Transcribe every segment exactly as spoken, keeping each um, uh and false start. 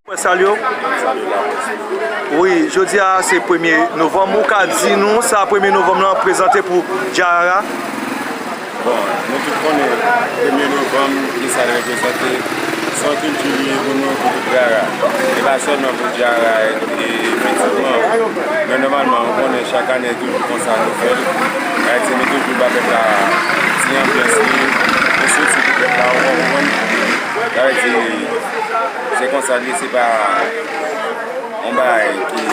Mwen salye w. Wi, jodi a se premye novanm. Ou ka di nou sa premye novanm lan prezante pou Djarara? Bon, nou tout konnen premye novanm, ki sa l reprezante, se yon kilti li ye pou nou, pou tout Djarara. E pa sèlman pou Djarara, e, efektivman. Men nòmalman, ou konnen chak ane toujou konsa nou fè l. Sa vle di nou toujou ba pèp la ti anbyans li, nou soti pou pèp la, ou konprann? Sa vle di, se konsa l ye, se pa yon bagay ki,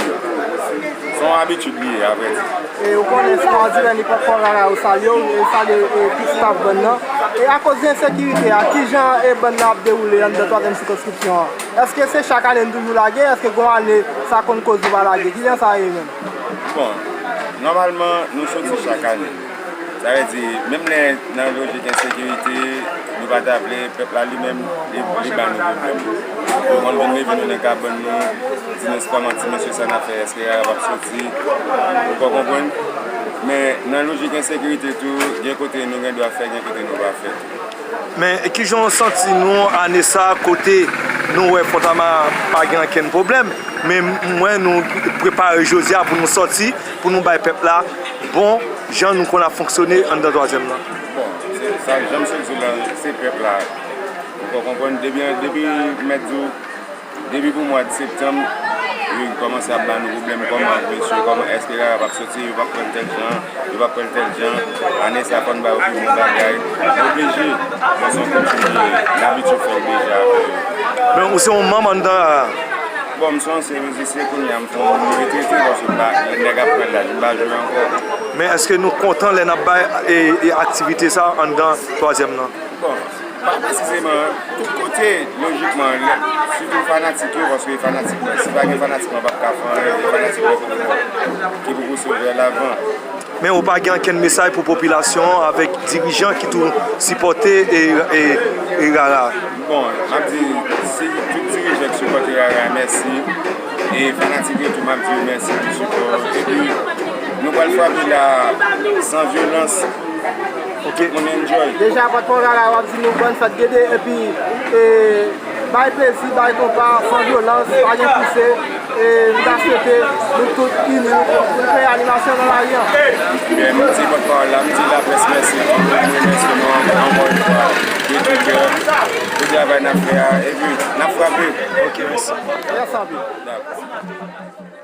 se yon abitid li ye, avrèdi. E ou konnen, si w an dirèk, li pa fò rara, ou salye w, e salye, e, tout staf bann nan. E akoz de ensekirite a, kijan, e, bann nan ap dewoule anndan twazyèm sikonskripsyon an? Èske se chak ane n toujou lage? Èske gon ane sa konn koz nou pa lage? Kijan sa ye menm? Bon, nòmalman, nou soti chak ane. Sa vle di, menm lè nan lojik ensekirite, nou pa ta vle, pèp la li menm, li, li ba nou pwoblèm. Yo konn vin leve nou nan kabann nou, di nou se kòman ti mesye sa n ap fè, èske rara p ap soti, ou pa konprann? Men nan lojik ensekirite tou, gen kote nou gen dwa fè, gen kote nou pa fè tou. Men kijan w santi nou ane sa a kote nou wè Fòtama pa gen ankenn pwoblèm, men m wè nou prepare jodi a pou nou sòti, pou nou bay pèp la bon jan nou konn ap fonksyone anndan twazyèm nan. Bon, se sa, jan m sot di w la, se pèp la. Ou konprann, depi, depi m mèt di w, depi pou mwa septanm, yo kòmanse ap ba nou pwoblèm, kòman, mesye, kòman, èske rara p ap soti, yo p ap pran l tèl jan, yo p ap pran l tèl jan, ane sa fò n ba yo pi bon bagay. Oblije, mwen se yon kilti m ye, n abitye fè l deja. Men ou se yon manm anndan rara? Bon, m se yon ansyen mizisyen, kounye a m fè yon retrete, paske m pa, nèg ap pran laj, m pa jwe ankò. Men èske nou kontan lè n ap bay, e, e, aktivite sa anndan twazyèm nan? Bon, pa presizeman, tout kote, lojikman, lè, sitou fanatik yo, paske fanatik mwen, si pa gen fanatik mwen, m p ap ka fè anyen, se fanatik mwen ki pou, ki pou pouse w vè lavan. Men ou pa gen ankenn mesaj pou popilasyon an avèk dirijan ki tou sipòte e, e, e rara? Bon, m ap di, si tout dirijan ki sipòte rara, mèsi. E fanatik yo tou, m ap di yo mèsi pou sipò yo. Epi, nou pral frape la san vyolans. Ok. Tout moun enjoy. Deja, patwon rara, w ap di nou bòn fèt Gede, epi, e, bay plezi, bay konpa, san vyolans, pa gen pouse. E, m ta swete nou tout ini, nou, nou kreye animasyon nan lari an. Ebyen, m di pòtpawòl la, m di laprès mèsi pou remèsye nou ankò yon fwa de tou kè pou travay n ap fè a, epi n ap frape. Ok, mèsi. Mèsi anpil. Dakò.